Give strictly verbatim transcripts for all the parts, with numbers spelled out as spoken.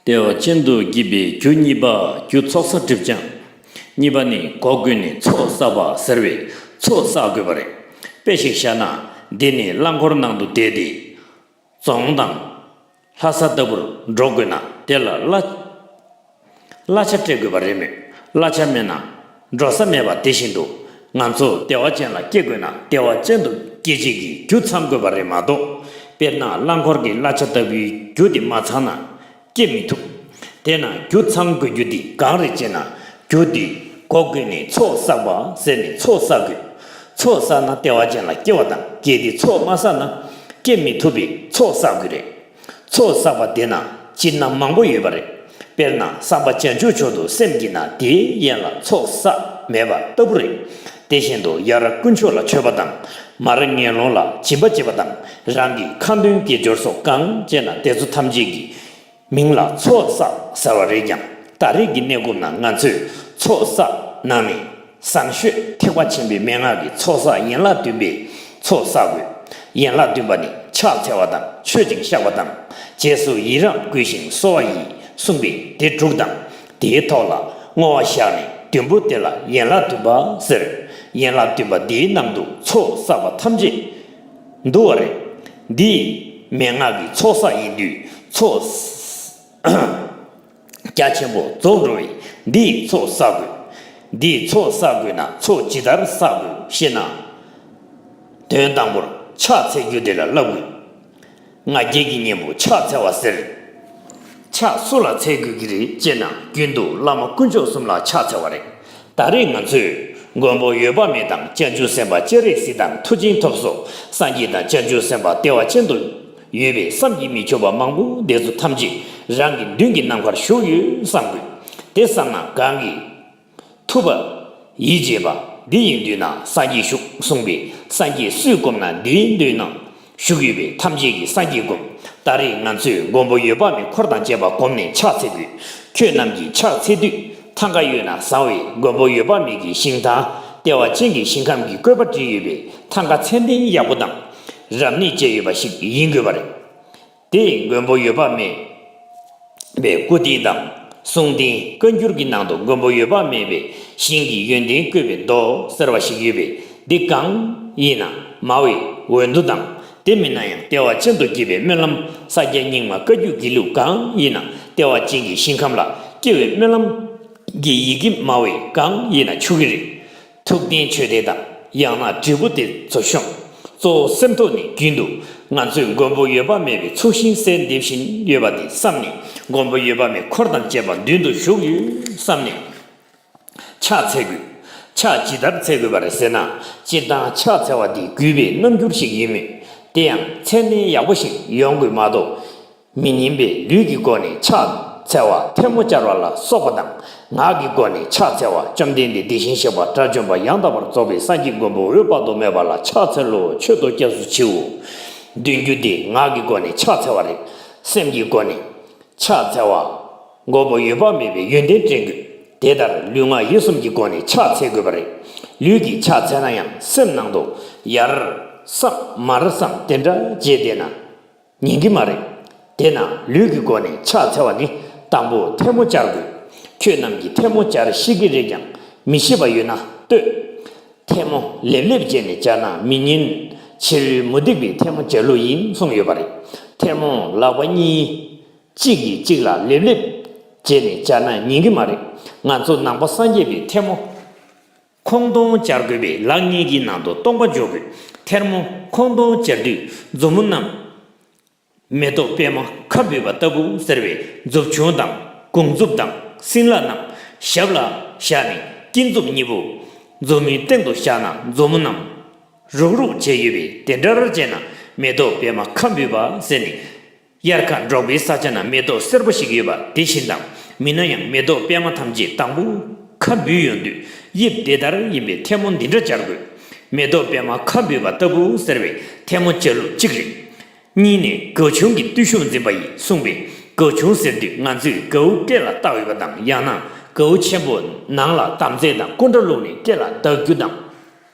ལྟེ་བ་ཅན་དུ་སྐྱེས་པའི་རྒྱུ་གཉིས་པ་རྒྱུ་ཚོགས་བསགས་སྒྲིབ་སྦྱང་། གཉིས་པ་ནི་གོ་བགོས་ནས་ཚོགས་བསགས་པ་ཟེར་བས་ཚོགས་བསགས་དགོས་པ་རེད། དཔེ་ཞིག་བཞག་ན། འདི་ནི་རླངས་འཁོར་ནང་དུ་བསྡད་དེ། རྫོང་དང་ལྷ་ས་ལྟ་བུར་འགྲོ་དགོས་ན་དེ་ལ་གླ་གླ་ཆ་སྤྲད་དགོས་པ་རེད་མོད། གླ་ཆ་མེད་ན་འགྲོ་ས་མེད་པ་དེ་བཞིན་དུ། ང་ཚོ་ལྟེ་བ་ཅན་ལ་སྐྱེ་དགོས་ན་ལྟེ་བ་ཅན་དུ་སྐྱེ་བྱེད་ཀྱི་རྒྱུ་ཚང་དགོས་པ་རེད་མ་གཏོགས། དཔེར་ན་རླངས་འཁོར་གྱི་གླ་ཆ་ལྟ་བུའི་རྒྱུ་དེ་མ་ཚང་ན་སྐྱེ་མི་ཐུབ། དེས་ན་རྒྱུ་ཚང་དགོས་རྒྱུ་དེ་གང་རེད་ཅེ་ན། རྒྱུ་དེ་གོ་བགོས་ནས་ཚོགས་བསགས་པ་ཟེར་ནས་ཚོགས་བསགས་དགོས། ཚོགས་བསགས་ན་ལྟེ་བ་ཅན་ལ་སྐྱེ་བ་དང་། གལ་ཏེ་ཚོགས་མ་བསགས་ན་སྐྱེ་མི་ཐུབ་པས་ཚོགས་བསགས་དགོས་རེད། ཚོགས་བསགས་པ་དེ་ན་སྤྱིར་ན་མང་པོ་ཡོད་པ་རེད། དཔེར་ན་བསམ་པ་བྱང་ཆུབ་མཆོག་ཏུ་སེམས་བསྐྱེད་ན་དེའི་ཡན་ལ་ཚོགས་བསགས་མེད་པ་ལྟ་བུ་རེད། དེ་བཞིན་དུ་ཡར་དཀོན་མཆོག་ལ་མཆོད་པ་དང་། མར་ངན་སློང་ལ་སྦྱིན་པ་བྱེད་པ་དང་། རང་གི་ཁ་འདོན་དགེ་སྦྱོར་སོགས་གང་བྱས་ན་དེ་ཚོ་ཐམས་ཅད་ཀྱི་མིང་ལ་ཚོགས་བསགས་ཟེར་བ་རེད་ཀྱང་། ད་རེས་ཀྱི་གནས་སྐབས་ན་ང་ཚོས་ཚོགས་བསགས་ནང་ནས། བཟང་སྤྱོད་ཐེག་པ་ཆེན་པོའི་མན་ངག་གི་ཚོགས་བསགས་ཡན་ལག་བདུན་པའི་ཚོགས་བསགས་དགོས། ཡན་ལག་བདུན་པ་ནི་ཕྱག་འཚལ་བ་དང་མཆོད་ཅིང་བཤགས་པ་དང་། རྗེས་སུ་ཡི་རང་བསྐུལ་ཞིང་གསོལ་བ་ཡི་གསུངས་པས་དེ་དྲུག་དང་། དེའི་ཐོག་ལ་བསྔོ་བ་བཞག་ནས་བདུན་པོ་དེ་ལ་ཡན་ལག་བདུན་པ་ཟེར། ཡན་ལག་བདུན་པ་འདིའི་ནང་དུ་ཚོགས་བསགས་པ་ཐམས་ཅད་འདུ་བ་རེད། འདི་མན་ངག་གི་ཚོགས་བསགས་ཡིན་དུས་ཚོགས་རྒྱ་ཆེན་པོ་རྫོགས་འགྲོ་བས་འདིའི་ཚོགས་བསགས་དགོས། འདིའི་ཚོགས་བསགས་དགོས་ན་ཚོགས་ཇི་ལྟར་བསགས་དགོས་ཤེ་ན། དོན་དང་པོར་ཕྱག་འཚལ་རྒྱུ་དེ་ལ་བསླབ་དགོས། ང་རྒྱལ་གྱི་གཉེན་པོ་ཕྱག་འཚལ་བ་ཟེར། ཕྱག་སུ་ལ་འཚལ་དགོས་ཀྱི་རེད་ཅེ་ན། རྒྱུན་དུ་བླ་མ་དཀོན་མཆོག་གསུམ་ལ་ཕྱག་འཚལ་བ་རེད། ད་རེས་ང་ཚོས་མགོན་པོ་འོད་དཔག་མེད་དང་། བྱང་ཆུབ་སེམས་དཔའ་སྤྱན་རས་གཟིགས་དང་། མཐུ་ཆེན་ཐོབ་སོགས་སངས་རྒྱས་དང་བྱང་ཆུབ་སེམས་དཔའ་ལྟེ་བ་ཅན་དུ་ཡོད་པའི་བསམ་གྱིས་མི་ཁྱབ་པ་མང་པོ་དེ་ཚོ་ཐམས་ཅད་རང་གི་མདུན་གྱི་ནམ་མཁར་བཞུགས་ཡོད་བསམ་དགོས། དེ་བསམ་ན་གང་གིས་ཐུབ་པ་ཡིད་ཆེས་པ་འདི་ཡི་མདུན་ན་སངས་རྒྱས་བཞུགས་གསུངས་པས། སངས་རྒྱས་སུས་བསྒོམས་ན་འདིའི་མདུན་ན་བཞུགས་ཡོད་པས་ཐམས་ཅད་ཀྱིས་སངས་རྒྱས་བསྒོམ། ད་རེས་ང་ཚོས་མགོན་པོ་འོད་དཔག་མེད་འཁོར་དང་བཅས་པ་བསྒོམས་ནས་ཕྱག་འཚལ་དགོས། ཁྱོད་རྣམས་ཀྱིས་ཕྱག་འཚལ་དུས་ཐང་ག་གཡོལ་ན་བཟང་བས། མགོན་པོ་འོད་དཔག་མེད་ཀྱི་ཞིང་དང་ལྟེ་བ་ཅན་གྱི་ཞིང་ཁམས་ཀྱི་བཀོད་པ་བྲིས་ཡོད་པས་ཐང་ག་ཚད་ལྡན་ཡག་པོ་དང་རབ་གནས་བཅས་ཡོད་པ་ཞིག་ཡིན་དགོས་པ་རེད། དེ་མགོན་པོ་འོད་དཔག་མེད་པའི་སྐུ་རྟེན་དང་གསུང་རྟེན་བཀའ་འགྱུར་གྱི་ནང་དུ་མགོན་པོ་འོད་དཔག་མེད་པའི་ཞིང་གི་ཡོན་ཏན་བཀོད་པའི་མདོ་ཟེར་བ་ཞིག་ཡོད་པས། འདི་གང་ཡིན་ན་མ་འོས་འོས་བསྡུ་དང་། དེ་མིན་ན་ཡང་ལྟེ་བ་ཅན་དུ་སྐྱེས་པའི་སྨོན་ལམ་ས་སྐྱ་རྙིང་མ་བཀའ་བརྒྱུད་དགེ་ལུགས་གང་ཡིན་ན་ལྟེ་བ་ཅན་གྱི་ཞིང་ཁམས་ལ་སྐྱེ་བའི་སྨོན་ལམ་གྱི་ཡི་གེ་མ་འོས་གང་ཡིན་ན་ཆོག་གི་རེད། ཐུགས་རྟེན་མཆོད་རྟེན་དང་ཡང་ན་དྲིལ་བུ་དེ་ཚོ་ཤོམ། གཙོ་བོ་སེམས་ཐོག་ནས་རྒྱུན་དུ་ང་ཚོས་མགོན་པོ་འོད་དཔག་མེད་པའི་ཚོགས་ཞིང་གསལ་འདེབས་བཞིན་ཡོད་པ་དེ་བསམ་ནས། མགོན་པོ་འོད་དཔག་མེད་འཁོར་དང་བཅས་པ་མདུན་དུ་བཞུགས་ཡོད་བསམ་ནས་ཕྱག་འཚལ་དགོས། ཕྱག་ཇི་ལྟར་འཚལ་དགོས་པ་རེད་ཟེར་ན། སྤྱིར་བཏང་ཕྱག་འཚལ་བ་དེ་གུས་པའི་རྣམ་འགྱུར་ཞིག་ཡིན་མོད། དེ་ཡང་ཚད་ལྡན་ཡག་པོ་ཞིག་ཡོང་དགོས་མ་གཏོགས། མི་ཉན་པས་ལུས་ཀྱི་སྒོ་ནས་ཕྱག་འཚལ་བ་ཐལ་མོ་སྦྱར་བ་ལ་སོགས་པ་དང་། ངག་གི་སྒོ་ནས་ཕྱག་འཚལ་བ་བཅོམ་ལྡན་འདས་དེ་བཞིན་གཤེགས་པ་དགྲ་བཅོམ་པ་ཡང་དག་པར་རྫོགས་པའི་སངས་རྒྱས་མགོན་པོ་འོད་དཔག་ཏུ་མེད་པ་ལ་ཕྱག་འཚལ་ལོ། མཆོད་དོ་སྐྱབས་སུ་མཆིའོ། འདོན་རྒྱུ་དེ་ངག་གི་སྒོ་ནས་ཕྱག་འཚལ་བ་རེད། སེམས་ཀྱི་སྒོ་ནས་ཕྱག་འཚལ་བ། མགོན་པོ་འོད་དཔག་མེད་པའི་ཡོན་ཏན་དྲན་དགོས། དེ་ལྟར་ལུས་ངག་ཡིད་གསུམ་གྱི་སྒོ་ནས་ཕྱག་འཚལ་དགོས་པ་རེད། ལུས་ཀྱིས་ཕྱག་འཚལ་ན་ཡང་སེམས་ནང་དུ་ཡར་བསམ་མར་བསམ་དེ་འདྲ་བྱས་བསྡད་ན། ཉན་གྱི་མ་རེད། དེས་ན་ལུས་ཀྱི་སྒོ་ནས་ཕྱག་འཚལ་བ་ནི་དང་པོ་ཐལ་མོ་སྦྱར་དགོས། ཁྱོད་རྣམས་ཀྱིས་ཐལ་མོ་སྦྱར་ཤེས་ཀྱི་རེད་ཀྱང་མི་ཤེས་པ་ཡོད་ན་ལྟོས། ཐལ་མོ་ལེབ་ལེབ་བྱས་ནས་སྦྱར་ན་མི་ཉན་ཕྱིར་མུ་སྟེགས་པའི་ཐལ་མོ་སྦྱར་ལུགས་ཡིན་གསུངས་ཡོད་པ་རེད། ཐལ་མོ་ལག་པ་གཉིས་གཅིག་གིས་གཅིག་ལ་ལེབ་ལེབ་བྱས་ནས་སྦྱར་ན་ཉན་གྱི་མ་རེད། ང་ཚོ་ནང་པ་སངས་རྒྱས་པའི་ཐལ་མོ། ཁོང་སྟོང་སྦྱར་དགོས་པས་ལག་གཉིས་ཀྱི་ནང་དུ་སྟོང་པ་འཇོག་དགོས། ཐལ་མོ་ཁོང་སྟོང་སྦྱར་དུས་མཛུབ་མོ་རྣམས་མེ་ཏོག་པད་མ་ཁ་འབུས་པ་ལྟ་བུ་ཟེར་བས་མཛུབ་ཆུང་དང་གུང་མཛུབ་དང་སྲིན་ལག་རྣམས་ཞབས་ལ་བཞག་ནས་དཀྱིལ་མཛུབ་གཉིས་པོ་མཛུབ་མོའི་སྟེང་དུ་བཞག་ན་མཛུབ་མོ་རྣམས་རུག་རུག་བྱས་ཡོད་པས་དེ་འདྲར་བྱས་ན་མེ་ཏོག་པད་མ་ཁ་འབུས་པ་ཟེར་ནས། དབྱར་ཁ་འབྲོག་པའི་ས་ཆ་ན་མེ་ཏོག་སེར་པོ་ཞིག་ཡོད་པ་དེ་བཞིན་དང་། མིན་ན་ཡང་མེ་ཏོག་པད་མ་ཐམས་ཅད་དང་པོ་ཁ་འབུས་ཡོང་དུས་དབྱིབས་དེ་ལྟར་ཡིན་པས་ཐལ་མོ་འདི་འདྲ་སྦྱར་དགོས། མེ་ཏོག་པད་མ་ཁ་འབུས་པ་ལྟ་བུ་ཟེར་བས་ཐལ་མོ་སྦྱར་ལུགས་གཅིག་རེད། གཉིས་ནས་གའུ་ཆུང་གིས་བརྟུལ་ཞུགས་འཛིན་པ་ཡིན་གསུངས་པས། གའུ་ཆུང་ཟེར་དུས་ང་ཚོས་གའུ་སྐེ་ལ་བཏགས་ཡོད་པ་དང་། ཡང་ན་གའུ་ཆེན་པོ་ནང་ལ་དམ་རྫས་དང་སྐུ་འདྲ་བླུགས་ནས་སྐེ་ལ་གདགས་རྒྱུ་དང་།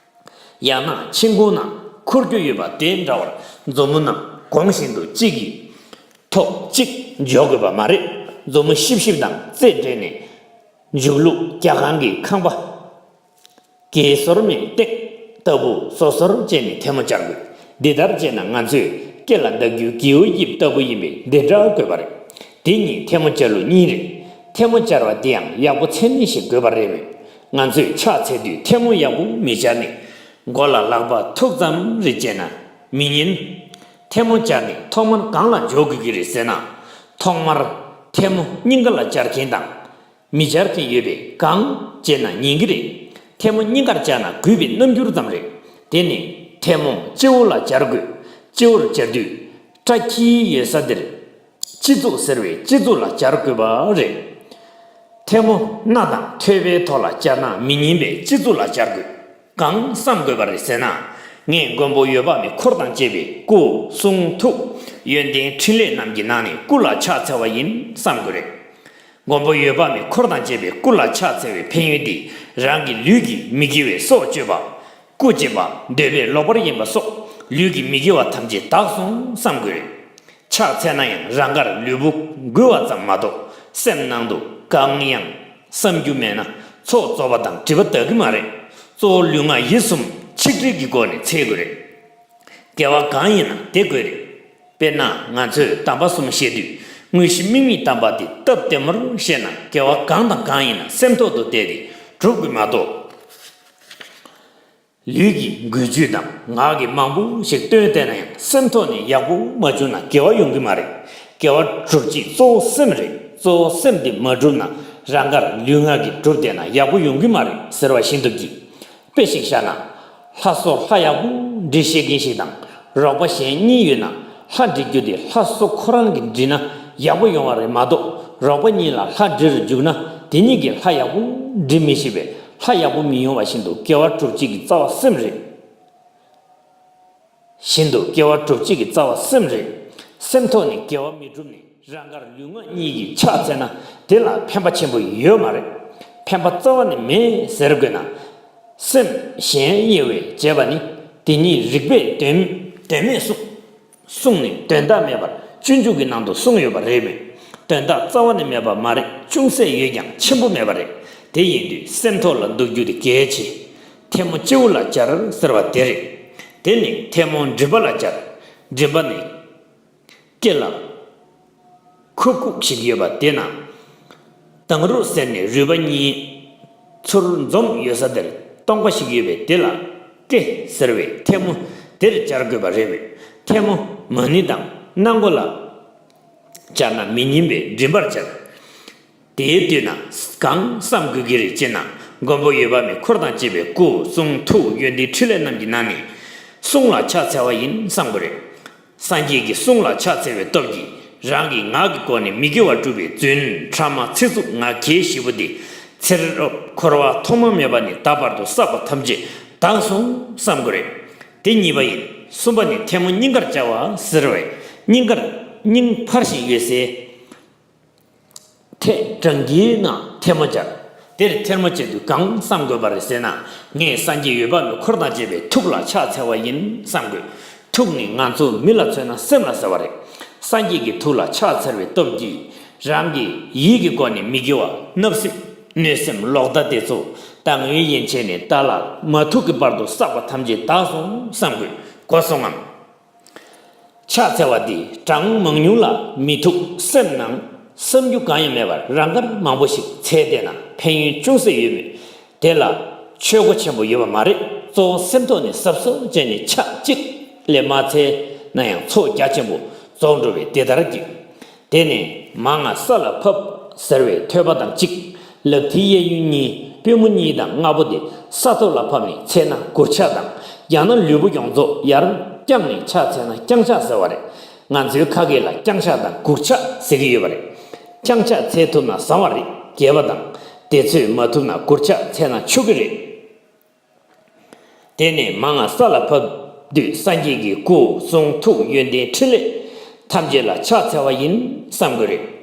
ཡང་ན་མཆན་ཁུང་ནང་འཁུར་རྒྱུ་ཡོད་པ་དེ་འདྲ་བར་མཛུབ་མོ་རྣམས་གོང་བཞིན་དུ་གཅིག་གི་ཐོག་གཅིག་འཇོག་དགོས་པ་མ་རེད། མཛུབ་མོ་ཤིབ་ཤིབ་དང་རྩེ་སྦྲེལ་ནས། མཇུག་ལུགས་རྒྱ་གང་གི་ཁང་པ། གེ་སོར་མའི་སྟེགས་ལྟ་བུ་སོ་སོར་བཅད་ནས་ཐལ་མོ་སྦྱར་དགོས། འདི་ལྟར་བྱས་ན་ང་ཚོས་སྐེ་ལ་གདགས་རྒྱུའི་གེའུ་དབྱིབས་ལྟ་བུ་ཡིན་པས་འདི་འདྲ་དགོས་པ་རེད། འདི་གཉིས་ཐལ་མོ་སྦྱར་ལུགས་གཉིས་རེད། ཐལ་མོ་སྦྱར་བ་འདི་ཡང་ཡག་པོ་འཚེར་ནི་ཞིག་དགོས་པ་རེད་མོད། ང་ཚོས་ཕྱག་འཚལ་དུས་ཐལ་མོ་ཡག་པོ་མི་སྦྱར་ནས། མགོ་ལ་ལག་པ་ཐུག་ཙམ་རེ་བཅད་ན་མི་ཉན། ཐལ་མོ་སྦྱར་ནས་ཐོག་མར་གང་ལ་འཇོག་དགོས་ཀྱི་རེད་ཟེར་ན། ཐོག་མར་ཐལ་མོ་སྙིང་ག་ལ་སྦྱར་མཁན་དང་། མི་སྦྱར་མཁན་ཡོད་པས་གང་བྱས་ན་ཉན་གྱི་རེད། ཐལ་མོ་སྙིང་གར་སྦྱར་ན་གུས་པའི་རྣམ་འགྱུར་ཙམ་རེད། དེ་ནི་ཐལ་མོ་སྤྱི་བོ་ལ་སྦྱར་དགོས། སྤྱི་བོར་སྦྱར་དུས་སྐྲ་འཁྱིལ་ཡོད་ས་དེར་སྤྱི་གཙུག་ཟེར་བའི་སྤྱི་གཙུག་ལ་སྦྱར་དགོས་པ་རེད། ཐལ་མོ་སྣ་དང་ཐོད་པའི་ཐོག་ལ་སྦྱར་ན་མི་ཉན་པས་སྤྱི་གཙུག་ལ་སྦྱར་དགོས། གང་བསམ་དགོས་པ་རེད་ཟེར་ན། ངས་མགོན་པོ་འོད་དཔག་མེད་འཁོར་དང་བཅས་པའི་སྐུ་གསུང་ཐུགས་ཡོན་ཏན་ཕྲིན་ལས་རྣམས་ཀྱི་ནང་ནས་སྐུ་ལ་ཕྱག་འཚལ་བ་ཡིན་བསམ་དགོས་རེད། མགོན་པོ་འོད་དཔག་མེད་འཁོར་དང་བཅས་པའི་སྐུ་ལ་ཕྱག་འཚལ་བའི་ཕན་ཡོན་འདི་རང་གི་ལུས་ཀྱི་མི་དགེ་བའི་སྲོག་གཅོད་པ། སྐུ་བྱེད་པ། འདོད་པས་ལོག་པར་གཡེམ་པ་སོགས་ལུས་ཀྱི་མི་དགེ་བ་ཐམས་ཅད་དག་སོང་བསམ་དགོས་རེད། ཕྱག་འཚལ་ན་ཡང་རང་དགར་ལུས་པོ་འགུལ་བ་ཙམ་མ་གཏོགས་སེམས་ནང་དུ་གང་ཡང་བསམ་རྒྱུ་མེད་ན་ཚོགས་རྫོགས་པ་དང་སྒྲིབ་པ་དག་གི་མ་རེད། གཙོ་བོ་ལུས་ངག་ཡིད་གསུམ་ཆིག་སྒྲིལ་གྱི་སྒོ་ནས་འཚལ་དགོས་རེད། དགེ་བ་གང་ཡིན་ན་དེ་དགོས་རེད། དཔེར་ན་ང་ཚོས་དམ་པ་གསུམ་བཤད་དུས་དངོས་གཞི་དམིགས་མེད་དམ་པ་དེ་སྟབས་བདེ་མོར་བཤད་ན་དགེ་བ་གང་དང་གང་ཡིན་ན་སེམས་ཐོག་ཏུ་གཏད་དེ་སྒྲུབ་དགོས་མ་གཏོགས། ལུས་ཀྱི་འགུལ་སྐྱོད་དང་ངག་གི་མང་པོ་ཞིག་བཏོན་བསྡད་ན་ཡང་སེམས་ཐོག་ནས་ཡག་པོ་མ་བྱུང་ན་དགེ་བ་ཡོང་གི་མ་རེད། དགེ་བ་སྒྲུབ་བྱེད་གཙོ་བོ་སེམས་རེད། གཙོ་བོ་སེམས་དེ་མ་བསྒྲུབས་ན་རང་དགར་ལུས་ངག་གིས་སྒྲུབ་བསྡད་ན་ཡག་པོ་ཡོང་གི་མ་རེད་ཟེར་བ་བཞིན་དུ་གྱིས། དཔེ་ཞིག་བཞག་ན། ལྷ་བཟོ་ལྷ་ཡག་པོ་འབྲི་ཤེས་མཁན་ཞིག་དང་རོགས་པ་གཞན་གཉིས་ཡོད་ན་ལྷ་འབྲི་རྒྱུ་དེ་ལྷ་བཟོ་ཁོ་རང་གིས་འབྲི་ན་ཡག་པོ་ཡོང་བ་རེད་མ་གཏོགས་རོགས་པ་གཉིས་ལ་ལྷ་འབྲི་རུ་འཇུག་ན་དེ་གཉིས་ཀྱིས་ལྷ་ཡག་པོ་འབྲི་མི་ཤེས་པས་ལྷ་ཡག་པོ་མི་ཡོང་བ་བཞིན་དུ་དགེ་བ་སྒྲུབ་བྱེད་ཀྱི་རྩ་བ་སེམས་རེད། བཞིན་དུ་དགེ་བ་སྒྲུབ་བྱེད་ཀྱི་རྩ་བ་སེམས་རེད། སེམས་ཐོག་ནས་དགེ་བ་མི་སྒྲུབ་ནས་རང་དགར་ལུས་ངག་གཉིས་ཀྱིས་ཕྱག་འཚལ་ན་དེ་ལ་ཕན་པ་ཆེན་པོ་ཡོད་མ་རེད། ཕན་པ་རྩ་བ་ནས་མེད་ཟེར་དགོས་ན། སེམས་གཞན་དབྱེ་བས་འབྱེད་པ་ནི་དེ་ཉིད་རིགས་པས་དོན་དོན་མེད་གསུངས། གསུངས་ནས་དོན་དག་མེད་པར་སྤྱོད་འཇུག་གི་ནང་དུ་གསུངས་ཡོད་པ་རེད་མོད། དོན་དག་རྩ་བ་ནས་མེད་པ་མ་རེད། ཅུང་ཟད་ཡོད་ཀྱང་ཆེན་པོ་མེད་པ་རེད། དེ་ཡིན་དུས་སེམས་ཐོག་ལ་འདུག་རྒྱུ་དེ་གལ་ཆེ། ཐལ་མོ་སྤྱི་བོ་ལ་སྦྱར་ཟེར་བ་དེ་རེད། དེ་ནི་ཐལ་མོ་མགྲིན་པ་ལ་སྦྱར། མགྲིན་པ་ནི་སྐེ་ལ་ཁུ་བཀུག་ཞིག་ཡོད་པ་དེ་ན། དང་རུ་ཟེར་ནས་རུས་པ་གཉིས་ཚུར་འཛོམས་ཡོད་ས་དེར་སྟོང་པ་ཞིག་ཡོད་པས་དེ་ལ་སྐེ་ཟེར་བས་ཐལ་མོ་དེར་སྦྱར་དགོས་པ་རེད་མོད། ཐལ་མོ་མ་ཎི་དང་སྣ་མགོ་ལ་སྦྱར་ན་མི་ཉན་པས་མགྲིན་པར་སྦྱར། དེའི་དུས་ན་གང་བསམ་དགོས་ཀྱི་རེད་ཅེ་ན། མགོན་པོ་འོད་དཔག་མེད་འཁོར་དང་བཅས་པའི་སྐུ་གསུང་ཐུགས་ཡོན་ཏན་ཕྲིན་ལས་རྣམས་ཀྱི་ནང་ནས་གསུང་ལ་ཕྱག་འཚལ་བ་ཡིན་བསམ་དགོས་རེད། སངས་རྒྱས་ཀྱི་གསུང་ལ་ཕྱག་འཚལ་བའི་སྟོབས་ཀྱིས་རང་གི་ངག་གི་སྒོ་ནས་མི་དགེ་བ་སྒྲུབ་པའི་རྫུན་ཕྲ་མ་ཚིག་རྩུབ་ངག་འཁྱལ་བཞི་པོ་འདི་ཚེ་རབས་འཁོར་བ་ཐོག་མ་མེད་པ་ནས་ད་བར་དུ་བསགས་པ་ཐམས་ཅད་དག་སོང་བསམ་དགོས་རེད། དེ་གཉིས་པ་ཡིན། གསུམ་པ་ནི་ཐལ་མོ་སྙིང་གར་སྦྱར་བ་ཟེར་བས་སྙིང་གར་སྙིང་འཕར་བཞིན་ཡོད་སའི་ཐད་དྲང་གི་ངང་ཐལ་མོ་སྦྱར། དེར་ཐལ་མོ་སྦྱར་དུས་གང་བསམ་དགོས་པ་རེད་ཟེར་ན། ངས་སངས་རྒྱས་འོད་དཔག་མེད་འཁོར་དང་བཅས་པའི་ཐུགས་ལ་ཕྱག་འཚལ་བ་ཡིན་བསམ་དགོས། ཐུགས་ནི་ང་ཚོ་མི་ལ་མཚོན་ན་སེམས་ལ་ཟེར་བ་རེད། སངས་རྒྱས་ཀྱི་ཐུགས་ལ་ཕྱག་འཚལ་བའི་སྟོབས་ཀྱིས་རང་གི་ཡིད་ཀྱི་སྒོ་ནས་མི་དགེ་བ་བརྣབ་སེམས་གནོད་སེམས་ལོག་ལྟ་དེ་ཚོ་དང་བའི་ཡན་ཆད་ནས་ད་ལ་མ་ཐུག་གི་བར་དུ་བསགས་པ་ཐམས་ཅད་དག་སོང་བསམ་དགོས། གོ་སོང་ངམ། ཕྱག་འཚལ་བ་འདི་གྲངས་མང་ཉུང་ལ་མི་ཐུག་སེམས་ནང་བསམ་རྒྱུ་གང་ཡང་མེད་པར་རང་དགར་མང་པོ་ཞིག་འཚལ་བསྡད་ན་ཕན་ཡོན་ཅུང་ཟད་ཡོད་མོད། དེ་ལ་ཆོས་གོ་ཆེན་པོ་ཡོད་པ་མ་རེད། གཙོ་བོ་སེམས་ཐོག་ནས་གཟབ་གཟབ་བྱས་ནས་ཕྱག་གཅིག་ལས་མ་འཚལ་ན་ཡང་ཚོགས་རྒྱ་ཆེན་པོ་རྫོགས་འགྲོ་བས་དེ་ལྟར་གྱིས། དེ་ནས་མ་ང་ས་ལ་ཕབ་ཟེར་བའི་ཐོད་པ་དང་གཅིག་ལག་མཐིལ་གཡས་གཡོན་གཉིས། པུས་མོ་གཉིས་དང་ལྔ་པོ་དེ་ས་ཐོག་ལ་ཕབ་ནས་འཚལ་ན་གུར་ཕྱག་དང་། ཡང་ན་ལུས་པོ་ཡོངས་རྫོགས་ཡར་བརྐྱངས་ནས་ཕྱག་འཚལ་ན་བརྐྱངས་ཕྱག་ཟེར་བ་རེད། ང་ཚོའི་ཁ་སྐད་ལ་བརྐྱངས་ཕྱག་དང་གུར་ཕྱག་ཟེར་གྱི་ཡོད་པ་རེད། བརྐྱངས་ཕྱག་འཚལ་ཐུབ་ན་བཟང་བ་རེད། རྒྱས་པ་དང་། དེ་ཚོས་མ་ཐུབ་ན་གུར་ཕྱག་འཚལ་ན་ཆོག་གི་རེད། དེ་ནས་མ་ང་ས་ལ་ཕབ་དུས་སངས་རྒྱས་ཀྱི་སྐུ་གསུང་ཐུགས་ཡོན་ཏན་ཕྲིན་ལས་ཐམས་ཅད་ལ་ཕྱག་འཚལ་བ་ཡིན་བསམ་དགོས་རེད།